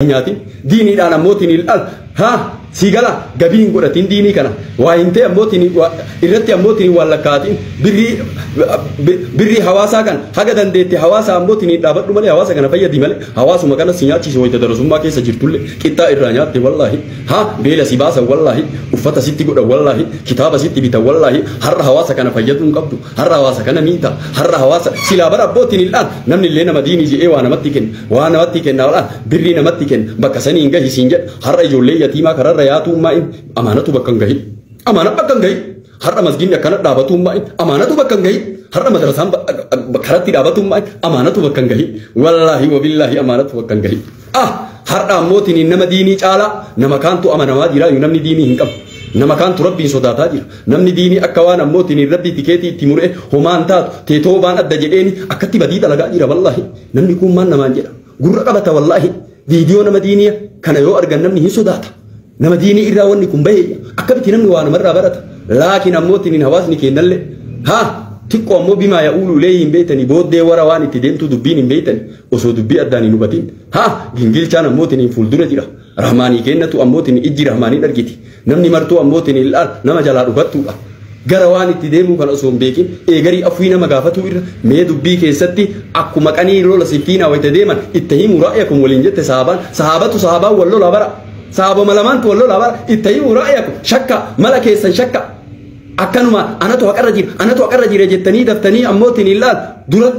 Nyaatin diiniidhaan ammootiin ilaal haa si gala gabii hin godhatin diinii kana waa hin ta'e ammootiin irratti ammootiin waan lakkaatin birrii birrii hawaasaa kan haga dandeette hawaasa ammootiin hin dhaabadhu malee hawaasa kana fayyadi malee hawaasuma kana si nyaachisu wayita darasummaa keessa jirtullee qixxaa irraa nyaatte wallaahi haa beela si baasan wallaahi uffata sitti godhan wallaahi kitaaba sitti bitan wallaahi har'a hawaasa kana fayyaduu hin qabdu har'a hawaasa kana miita har'a hawaasa silaa bara abbootiin illaan namni illee nama diinii je'ee waa namatti kenna waa namatti kenna walaan birrii namatti kenna bakka sanii hin gahi siin jedha har'a ijoollee yatiimaa kararra yaatuu maa'in amaanatu bakka hin gahin amaana bakka hin gahin har'a masgiinni akkana dhaabatuu maa'in amaanatu bakka hin gahin har'a madrasaan karatti dhaabatuu maa'in amaanatu bakka hin gahin wallaahi wabillaahi amaanatu bakka hin gahin ah har'a ammootiin nama diinii caalaa nama kaantu amanamaa jira namni diinii hin qabu. Nama kaantu rabbiin sodaataa jira. Namni diinii akka waan ammootiin rabbii tikeetii itti muree homaan taatu teetoo waan adda jedheeni akkatti badii dalagaa jira wallaahi. Namni kun maal namaan jedha. Gurra qabata wallaahi. Viidiyoo nama diinii kana yoo argan namni hin sodaata. Nama diinii irraa wanni kun bahee akkamitti namni waa namarraa barata. Laakiin ammootiin hawaasni kennallee haa xiqqoo ammoo bimaa yaa'uulu ulee hin beektanii booddee wara waan itti deemtu dubbiin hin beektanii osoo dubbii addaan hin hubatin haa gingilchaan ammootiin fuuldura jira. Rahmaanii kennatu ammootiin ijji rahmaanii argiti. Namni martuu ammootiin ilaal nama jalaa dhugattuudha. Gara waan itti deemuu kana osoo hin beekin eegarii afurii nama gaafatuu irra mee dubbii keessatti akkuma qanii lola siffiinaa wayita deeman itti himu ra'yakum waliin jette sahaabaan sahaabatu sahaabaan wal lola bara sahabama lamaantu wal lola bara itti himu ra'yakum shakka mala keessan shakka akkanuma anatu haqarra jira anatu haqarra jira jettanii daftanii ammootiin ilaal dura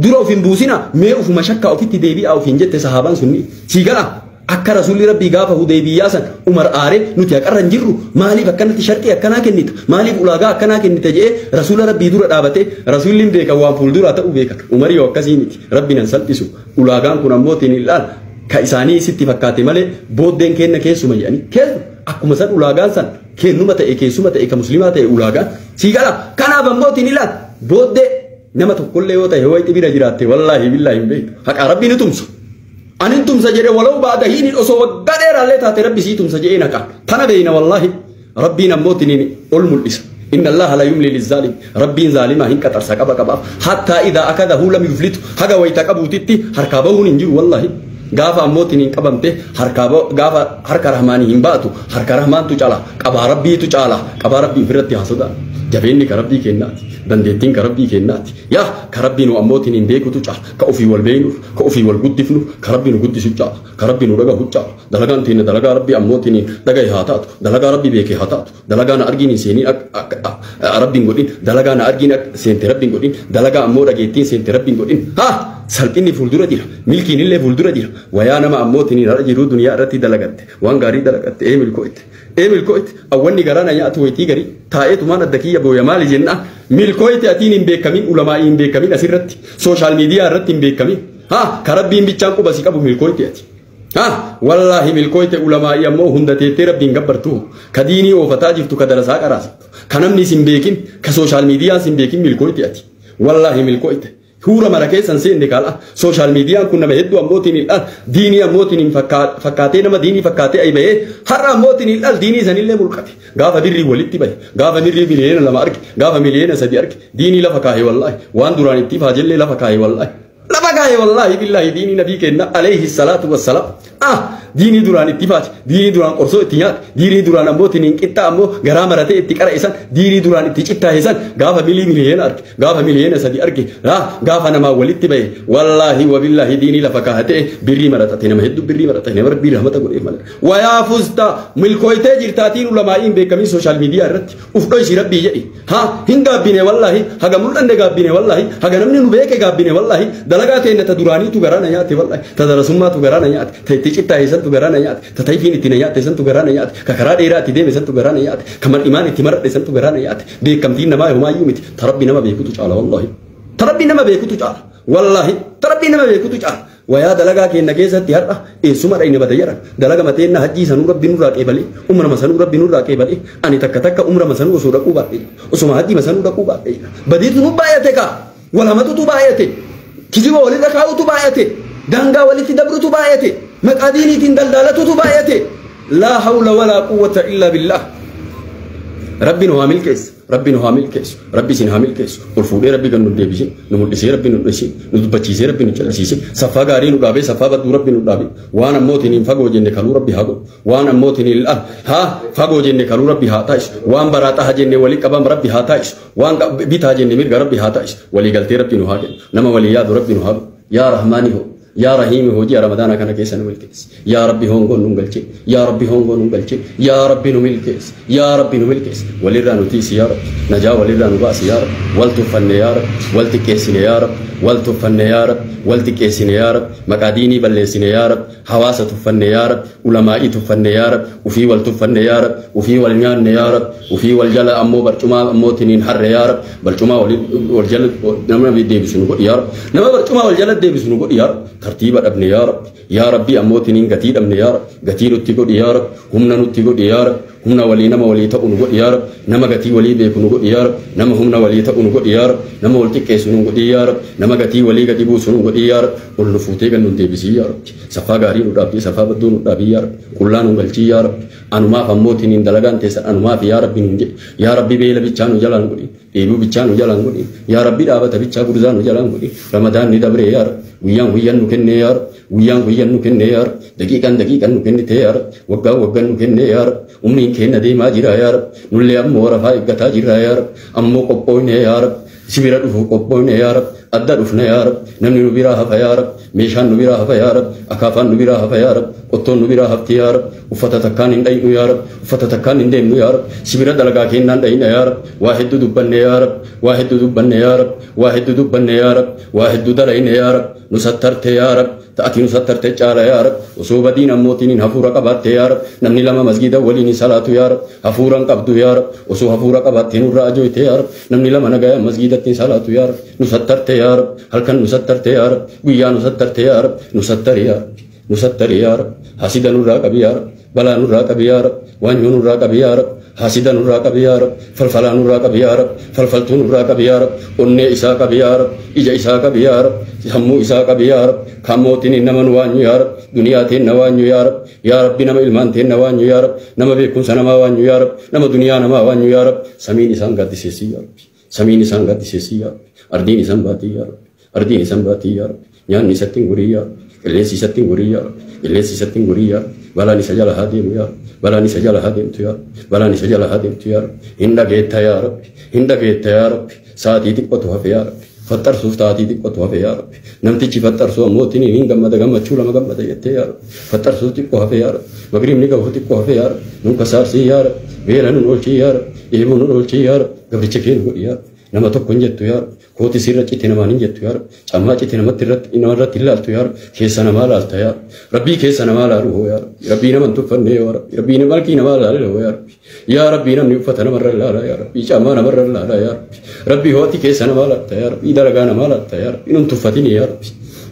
dura of hin buusina mee ufuma shakka ofitti deebi'aa ofiin jette sahaabaan sunni sii gala. Akka rasuulli rabbii gaafa Hudaybiyaa san Umar aaree nuti haqarra hin jirru maaliif akkanatti sharxii akkanaa kennita maaliif ulaagaa akkanaa kennita jedhee rasuula rabbii dura dhaabatee rasuulli hin beekan waan fuulduraa ta'uu beekan Umar yoo akkasii miti rabbi nan salphisu ulaagaan kun ammootiin ilaal ka isaanii sitti fakkaate malee booddeen kenna keessuma jedhanii keessuma akkuma san ulaagaan san kennuma ta'e keessuma ta'e ka muslimaa ta'e ulaagaan sii gala kanaaf ammootiin ilaal booddee nama tokkollee yoo ta'e wayitti bira jiraatte wallaahi billaahi hin beektu haqaa rabbi ni tumsa. Anin tumsa jedhe walau baada hiinin osoo waggaa dheeraallee taate rabbi sii tumsa jedhee naqaan tana beeyna wallaahi rabbiin ammootiin ol mul'isa. Inna Allaha la yumli lizzaalim rabbiin zaalimaa hin qaxarsa qaba qabaaf hattaa idaa akadahu lam yuflitu haga wayita qabuutitti harkaa bahuun hin jiru wallaahi. Gaafa ammootiin hin qabamte harkaa gaafa harka rahmaanii hin baatu harka rahmaantu caala qabaa rabbiitu caala qabaa rabbii ofirratti haa sodaatu. Jabeenni ka rabbii kennaati dandeettiin ka rabbii kennaati yaa ka rabbii nu ammootiin hin beekutu caala ka ofii wal beeknuuf ka ofii wal guddifnuuf ka rabbii nu guddisu caala ka rabbii nu dhagahu caala dalagaan teenya dalagaa rabbii ammootiin dhagahe haa taatu dalagaa rabbii beeke haa taatu dalagaa na argiin hin seenin rabbiin godhin dalagaa na argiin seente rabbiin godhin dalagaa ammoo dhageettiin seente rabbiin godhin haa salphinni fuuldura jira milkiin illee fuuldura jira wayaa nama ammootiin har'a jiruu duniyaa irratti dalagatte waan gaarii dalagatte ee milkoo'itte ee milkoo'itte awwanni garaa na nyaatu wayitii garii taa'eetumaan adda kiyya booya maali jennaan milkoo'itte atiin hin beekamin ulamaa'ii hin beekamin asirratti sooshaal miidiyaa irratti hin beekamin haa ka rabbiin bichaan quba si qabu milkoo'itte ati haa wallaahi milkoo'itte ulamaa'ii ammoo hunda teettee rabbiin gabbartu ka diinii oofataa jirtu ka darasaa qaraasittu ka namni sin beekin ka sooshaal miidiyaan sin beekin milkoo'itte ati wallaahi milkoo'itte Huura mara keessan seenne kaala sooshaal miidiyaan kun nama hedduu ammootiin hin dhal diinii ammootiin hin fakkaatee nama diinii fakkaatee ayi bahee har'a ammootiin hin dhal diinii sanillee mulqate gaafa birrii walitti bahe gaafa birrii miliyoona 2 arge gaafa miliyoona 3 arge diinii lafa kaahee wallaahi waan duraan itti faajellee lafa kaahee wallaahi lafa kaahee wallaahi billaahi diinii nabii kenna alayhi salaatu wassalaam ah diinii duraan itti faaje diinii duraan qorsoo itti nyaate diinii duraan ammootiin hin qixxaa ammoo garaa maratee itti qara isan diinii duraan itti cittaahe san gaafa milii miliyoona arge gaafa miliyoona 3 arge gaafa namaa walitti bahe wallaahi wabillaahi diinii lafa kaa'atee birrii maratate nama hedduu birrii maratate nama rabbii rahmata godhee malee wayaa fusta milkooytee jirtaatiin ulamaa'iin beekamin sooshaal miidiyaa irratti uf dhoysi rabbii jedhi haa hin gaabbine wallaahi haga mul'anne gaabbine wallaahi haga namni nu beeke gaabbine wallaahi dalagaa teenna ta duraaniitu garaa na nyaate wallaahi ta darasummaatu garaa na nyaate ta itti cittaahe santu garaa na nyaate ta tayfiin itti na nyaate santu garaa na nyaate ka karaa dheeraa itti deeme santu garaa na nyaate ka mar'imaan itti maradhe santu garaa na nyaate beekamtiin namaa homaayyuu miti ta rabbi nama beekutu caala wallaahi ta rabbi nama beekutu caala wallaahi ta rabbi nama beekutu caala wayaa dalagaa keenya keessatti har'a eessuma dhayne bada jedhan dalaga mateenna hajjii sanuu rabbi nurraa qeebalee umra masanuu rabbi nurraa qeebalee ani takka takka umra masanuu osoo dhaquu baadhe osuma hajjii masanuu dhaquu baadhe badiitu nu baay'ate kaa walamatutu baay'ate kijiba walirra kaa'utu baay'ate daangaa walitti dabrutu baay'ate maqaa diiniitiin daldaalatutu baay'ate laa hawla walaa quwwata illaa billaah rabbi nu haa milkeessa. Rabbi nu haa milkeessu. Rabbi isin haa milkeessu. Ol fuudhee Rabbi kan nu deebisin. Nu mul'isee Rabbi nu dhisin. Nu dubbachiisee Rabbi nu calisiise. Saffaa gaarii nu dhaabee saffaa badduu Rabbi nu dhaabee. Waan ammootiin hin fagoo jenne kaluu Rabbi haa godhu. Waan ammootiin hin haa fagoo jenne kaluu Rabbi haa taa'isu. Waan baraaxaa jenne walii qabam Rabbi haa taa'isu. Waan bitaa jenne mirga Rabbi haa taa'isu. Walii galtee Rabbi nu haa kennu. Nama walii yaadu Rabbi nu haa godhu. Yaa Rahmaani hoo. Yaa Rahiimi hojii Ramadaana kana keessa nu milkeessi. Yaa Rabbi hongoon nu galche. Yaa Rabbi hongoon nu galche. Yaa Rabbi nu milkeessi. Yaa Rabbi nu milkeessi. Walirraa nu tiisi yaa Rabbi. Najaa walirraa nu baasi yaa Rabbi. Wal tuffanne yaa Rabbi. Wal xiqqeessine yaa Rabbi. Wal tuffanne yaa Rabbi. Wal xiqqeessine yaa Rabbi. Maqaa diinii balleessine yaa Rabbi. Hawaasa tuffanne yaa Rabbi. Ulamaa'ii tuffanne yaa Rabbi. Ufii wal tuffanne yaa Rabbi. Ufii wal nyaanne yaa Rabbi. Ufii wal jala ammoo barcumaa ammootiin harre yaa Rabbi. Barcumaa wal jala nama deebisu nu godhi yaa Rabbi. Nama barcumaa wal jala deebisu nu godhi yaa Rabbi. Tartiiba dhabne yaa Rabbi. Yaa Rabbi ammootiin gatii dhabne yaa Rabbi. Gatii nutti godhi yaa Rabbi. Humna nutti godhi yaa Rabbi. Humna walii nama walii ta'u nu godhi yaa Rabbi. Nama gatii walii beeku nu godhi yaa Rabbi. Nama humna walii ta'u nu godhi yaa Rabbi. Nama wal xiqqeessu nu godhi yaa Rabbi. Nama gatii walii gadi buusu nu godhi yaa Rabbi. Ol nu fuutee gan nu deebisii yaa Rabbi. Saffaa gaarii nu dhaabbii saffaa badduu nu dhaabii yaa Rabbi. Qullaa nu galchii yaa Rabbi. Anumaaf ammootiin hin dalagaan teessan anumaaf yaa Rabbi nu jedhe. Yaa Rabbi beela bichaa nu jalaan godhi. Dheebuu bichaa nu jalaan godhi. Yaa Rabbi dhaabata bichaa gurzaa nu jalaan godhi. Ramadaan ni dabree yaa Rabbi. Guyyaan guyyaan nu kennee yaa Rabbi. Guyyaan guyyaan nu kennee yaa Rabbi. Daqiiqaan daqiiqaan nu kennite yaa Rabbi. Waggaan waggaan nu kennee yaa Rabbi. Umriin keenya deemaa jira yaa Rabbi. Nullee ammoo rafaa eeggataa jirra yaa Rabbi. Ammoo qophooyne yaa Rabbi. Sibira dhufu qophooyne yaa Rabbi. Adda dhufne yaa Rabbi. Namni nu biraa hafa yaa Rabbi. Meeshaan nu biraa hafa yaa Rabbi. Akaafaan nu biraa hafa yaa Rabbi. Qottoon nu biraa hafti yaa Rabbi. Uffata takkaan hin dhaynu yaa Rabbi. Uffata takkaan hin deemnu yaa Rabbi. Sibira dalagaa kennaan dhayna yaa Rabbi. Waa hedduu dubbanne yaa Rabbi. Waa hedduu dubbanne yaa Rabbi. Waa hedduu dubbanne yaa Rabbi. Waa hedduu dalayne yaa Rabbi. Nu sattarte yaa Rabbi. Ta'ati nu sattarte caala yaa Rabbi. Osoo badiin ammootiin hafuura qabaatte yaa Rabbi. Namni lama masgiida waliin salaatu yaa Rabbi. Hafuuraan qabdu yaa Rabbi. Osoo hafuura qabaatte nurraa ajooyte yaa Rabbi. Namni lama nagaya masgiidatti salaatu yaa Rabbi. Nu sattarte yaa Rabbi. Halkan nu sattarte yaa Rabbi. Guyyaa nu sattarte yaa Rabbi. Nu sattari yaa Rabbi. Nu sattari yaa Rabbi. Hasida nurraa qabi yaa Rabbi. Balaa nurraa qabi yaa Rabbi. Waanyoo nurraa qabi yaa Rabbi. Hasida nurraa qabi yaa Rabbi. Falfalaa nurraa qabi yaa Rabbi. Falfaltuu nurraa qabi yaa Rabbi. Onnee isaa qabi yaa Rabbi. Ija isaa qabi yaa Rabbi. Sammuu isaa qabi yaa Rabbi. Kammootiin nama nu waanyu yaa Rabbi. Duniyaa teenna waanyu yaa Rabbi. Yaa Rabbi nama ilmaan teenna waanyu yaa Rabbi. Nama beekumsa namaa waanyu yaa Rabbi. Nama duniyaa namaa waanyu yaa Rabbi. Samiin isaan gaaddiseessii yaa Rabbi. Samiin isaan gaaddiseessii yaa Rabbi. Ardiin isaan baatii yaa Rabbi. Ardiin isaan baatii yaa Rabbi. Nyaanni isatti hin gurii yaa Rabbi. Qilleensi isatti hin gurii yaa Rabbi. Qilleensi isatti hin gurii yaa Rabbi. Balaan isa jala haa deemu yaa Rabbi. Balaan isa jala haa deemtu yaa Rabbi. Balaan isa jala haa deemtu yaa Rabbi. Hin dhageetta yaa Rabbi. Hin dhageetta yaa Rabbi. Sa'aatii xiqqootu hafe yaa Rabbi. Faxarsuuf taatii xiqqootu hafe yaa Rabbi. Namtichi faxarsuu ammootiin hin gammada gammachuu lama gammada jettee yaa Rabbi. Faxarsuuf xiqqoo hafe yaa Rabbi. Magriibni gahu xiqqoo hafe yaa Rabbi. Nun kasaarsii yaa Rabbi. Beela nun oolchii yaa Rabbi. Dheebuu nun oolchii yaa Rabbi. Gabricha kee nu godhi yaa Rabbi. Nama tokko hin jettu yaa Rabbi. Kooti sirra cite namaan hin jettu yaa Rabbi. Cammaa cite namatti irratti namarratti hin laaltu yaa Rabbi. Keessa namaa laalta yaa Rabbi. Rabbii keessa namaa laalu hoo yaa Rabbi. Rabbii nama hin tuffanne yaa Rabbi. Rabbii malkii namaa laale hoo yaa Rabbi. Yaa Rabbii namni uffata namarra laala yaa Rabbi. Cammaa namarra laala yaa Rabbi. Rabbii hooti keessa namaa laalta yaa Rabbi. Dalagaa namaa laalta yaa Rabbi. Nun tuffatini yaa Rabbi.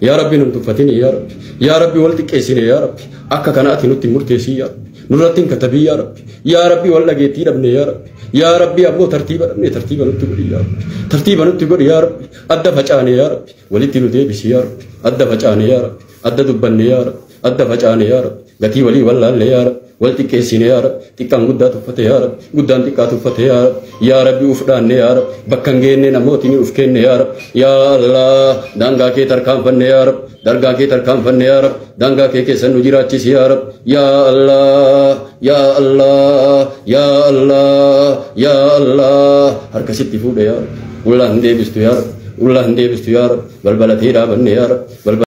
Yaa Rabbi nun tuffatini yaa Rabbi. Yaa Rabbi wal xiqqeessine yaa Rabbi. Akka kanaatti nutti murteessii yaa Rabbi. Nurratti hin katabii yaa Rabbi. Yaa Rabbi wal dhageettii dhabne yaa Rabbi. Yaa Rabbi ammoo tartiiba dhabne tartiiba nutti godhi yaa Rabbi. Tartiiba nutti godhi yaa Rabbi. Adda facaane yaa Rabbi. Walitti nu deebisi yaa Rabbi. Adda facaane yaa Rabbi. Adda dubbanne yaa Rabbi. Adda facaane yaa Rabbi. Gatii walii wallaalle yaa Rabbi. Wal xiqqeessine yaa Rabbi. Xiqqaan guddaa tuffate yaa Rabbi. Guddaan xiqqaa tuffate yaa Rabbi. Yaa Rabbi uf dhaanne yaa Rabbi. Bakka hin geenne namootni uf kenne yaa Rabbi. Yaa Allah daangaa kee tarkaanfanne yaa Rabbi. Dargaa kee tarkaanfanne yaa Rabbi. Daangaa kee keessa nu jiraachisi yaa Rabbi. Yaa Allah. Yaa Allah. Yaa Allah. Yaa Allah. Harka sitti fuudhe yaa Rabbi. Ulaa hin deebistu yaa Rabbi. Ulaa hin deebistu yaa Rabbi. Balbala tee dhaabanne yaa Rabbi.